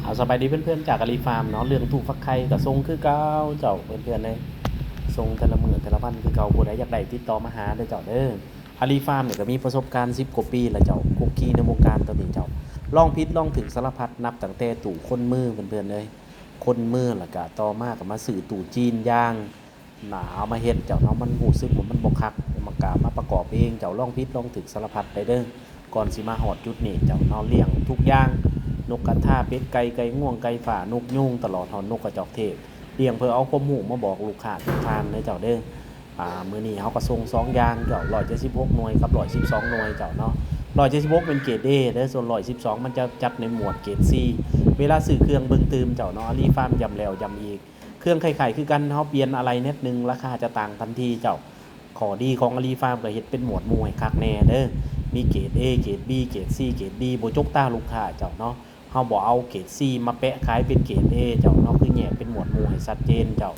ເອົາ ສະບາຍດີເພື່ອນໆ ຈາກອາລີຟາມເນາະ. ເລື່ອງຕູ້ຟັກໄຂ່ກໍສົ່ງຄືເກົ່າເຈົ້າເພື່ອນໆເອີຍ, ສົ່ງແຕ່ລະມື້ແຕ່ລະວັນຄືເກົ່າ. ຜູ້ໃດຢາກໄດ້ຕິດຕໍ່ມາຫາເດີເຈົ້າເດີ. ອາລີຟາມນີ້ກໍມີປະສົບການສິບກວ່າປີແລ້ວເຈົ້າ, ຄຸກຄີໃນວົງການໂຕນີ້ເຈົ້າ. ລອງຜິດລອງຖືກສາລະພັດ, ນັບຕັ້ງແຕ່ຕູ້ຄົນມືເພື່ອນໆເອີຍ, ຄົນມື ແລ້ວກະຕໍ່ມາກໍມາຊື້ຕູ້ຈີນຢາງ ນະ ເອົາມາເຮັດເຈົ້າເນາະ, ມັນຮູ້ສຶກວ່າມັນບໍ່ຄັກ, ມັນກະມາປະກອບເອງເຈົ້າ. ລອງຜິດລອງຖືກສາລະພັດໄດ້ເດີ ກ່ອນຊິມາຮອດຈຸດນີ້ເຈົ້າເນາະ. ລ້ຽງທຸກຢ່າງ, ນົກກະທາ, ເປັດໄກ່, ໄກ່ງວງ, ໄກ່ຟ້າ, ນົກຍູງ, ຕະຫຼອດຮອດນົກກະຈອກເທດ. ລ້ຽງເພື່ອເອົາຄວາມຮູ້ມາບອກລູກຄ້າທຸກທ່ານເດີເຈົ້າເດີ. ອາ ມື້ນີ້ເຮົາກໍສົ່ງສອງຢ່າງເຈົ້າ, ຮ້ອຍເຈັດສິບຫົກໜ່ວຍກັບຮ້ອຍສິບສອງໜ່ວຍເຈົ້າເນາະ. ຮ້ອຍເຈັດສິບຫົກເປັນເກຣດ A ເດີ, ສ່ວນຮ້ອຍສິບສອງມັນຈະຈັດໃນໝວດເກຣດ C. ເວລາຊື້ເຄື່ອງເບິ່ງຕື່ມເຈົ້າເນາະ, ອາລີຟາມຢ້ຳແລ້ວຢ້ຳອີກ. ເຄື່ອງໄຂ່ໆຄືກັນ, ເຮົາປ່ຽນອາໄຫຼ່ແມັດໜຶ່ງ ລາຄາຈະຕ່າງທັນທີເຈົ້າ. ຂໍ້ດີຂອງອາລີຟາມກໍເຮັດເປັນໝວດໝູ່ໃຫ້ຄັກແນ່ເດີ, ມີເກຣດ A ເກຣດ B ເກຣດ C ເກຣດ D, ບໍ່ຈົກຕາລູກຄ້າເຈົ້າເນາະ. ເຮົາບໍ່ເອົາເກຣດ C ມາແປະຂາຍເປັນເກຣດ A ເຈົ້າເນາະ, ຄືແຍກເປັນໝວດໝູ່ໃຫ້ຊັດເຈນເຈົ້າ.